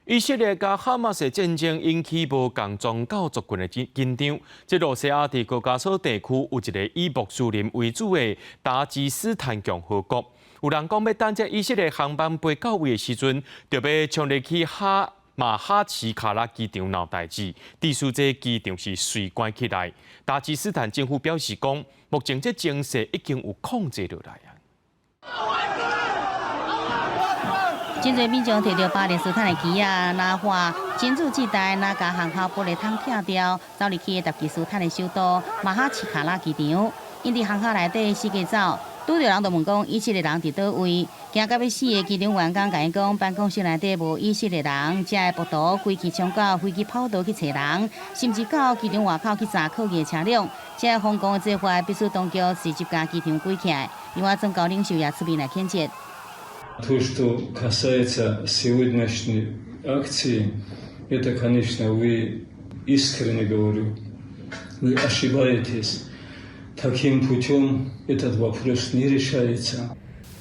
以色列佮哈馬斯的戰爭引起無仝宗教族群的緊張。這露西亞佇高加索地區有一个以穆斯林為主的達吉斯坦共和國。有人講欲等這以色列航班飛到位的時陣，就欲衝入去哈馬哈奇卡拉機場鬧代誌，致使這機場是隨關起來。達吉斯坦政府表示講，目前這情勢已經有控制落來啊。真濟民眾提著巴勒斯坦的旗仔，拿畫真主至大，若共航校玻璃窗拆掉，走入去達吉斯坦的首都馬哈奇卡拉機場。𪜶佇航校內底四界走，拄著人就問講以色列人佇佗位，驚甲欲死的機場員工共𪜶講，辦公室內底無以色列人，這个暴徒規氣衝到飛機跑道去揣人，甚至到機場外口去砸客機車輛。這個瘋狂的做法，迫使當局隨即共機場關起來。另外，宗教領袖也出面來譴責。 То, что касается сегодняшней акции, это, конечно, вы, искренне говорю, вы ошибаетесь. Таким путем этот вопрос не решается.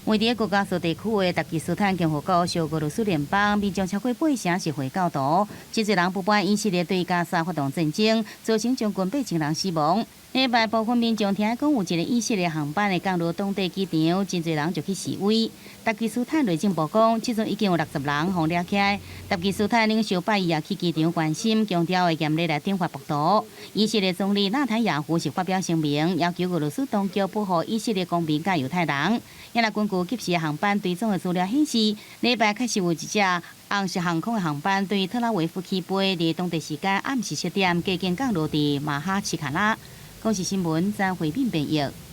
位佇高加索地區的達吉斯坦共和國屬俄羅斯聯邦，民眾超過八成是回教徒，真濟人不滿以色列對加沙發動戰爭，造成將近8000人死亡。禮拜部分民眾聽講有一个以色列航班會降落當地機場，真濟人就去示威。達吉斯坦內政部講，這陣已經有60人予掠起來。達吉斯坦領袖拜伊也去機場關心，強調會嚴厲來懲罰暴徒。以色列總理納坦雅胡是發表聲明，要求俄羅斯當局保護以色列公民佮猶太人。也若根據即時航班追蹤的資料顯示，禮拜確實有一隻紅色航空的航班對特拉維夫起飛，佇當地時間暗時7點，過境降落佇馬哈奇卡拉。公視新聞張惠敏編譯。